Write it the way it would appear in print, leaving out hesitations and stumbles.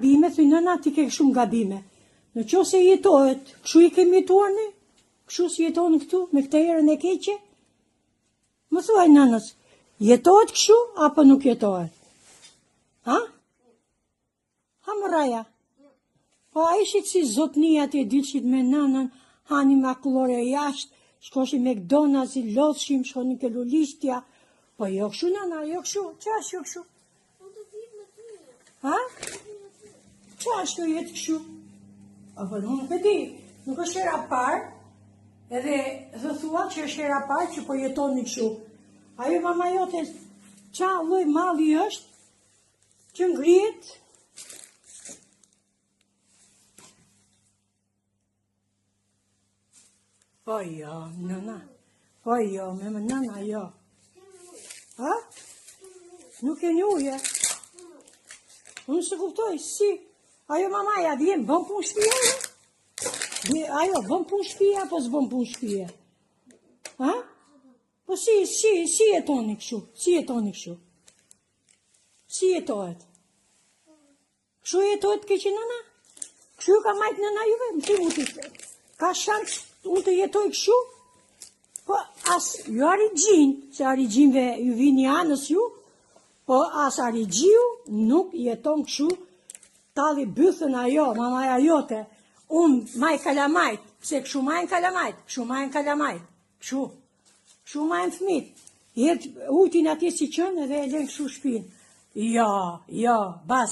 gabime, thuj nëna ti ke shumë gabime. Në qoftë se jetohet, kështu i kemi jetuar ne? Kështu si jeton këtu me këtë erën e keqe? Më thuaj nënës, jetohet kështu apo nuk jetohet? Ha? Ha më raja. Po a ishit si zotni atje dilshit me nënën, hanim akullore jashtë, shkoshim McDonald's, i lodhshim, shkonim ke lulishtja. Po jo kështu nëna, jo kështu, ça është jo kështu? Unë do të me ty. Ha? Ça është kjo jetë kështu? Apo unë nuk e di, nuk është hera parë, edhe dhe thua që është hera parë që po jetoni kështu. Ajo mama jote, ça lloj malli është, që ngrihet, Po jo, nëna. Po jo, me më nëna, jo. Ha? Nuk keni ujë. Unë s'e kuptoj, si? Ajo mamaja vjen, bën punë shtëpie? Dhe ajo bën punë shtëpie apo s'bën punë shtëpie? Ha? Po si, si, si jetoni kështu? Si jetoni kështu? Si jetohet? Kështu jetohet keq nëna? Kështu ju ka majt nëna juve? Më thuj mu ti. Ka shans unë të jetoj kështu? Po as ju arixhinjtë, se arixhinjve ju vini anës ju, po as arixhiu nuk jeton kështu talli bythën ajo, mamaja jote, unë maj kalamajt, pse kështu majnë kalamajt, kështu majnë kalamajt, kështu, kështu majnë fëmijt, i hedh ujtin atje si qen edhe e len kështu shpinë. Jo, jo, bas.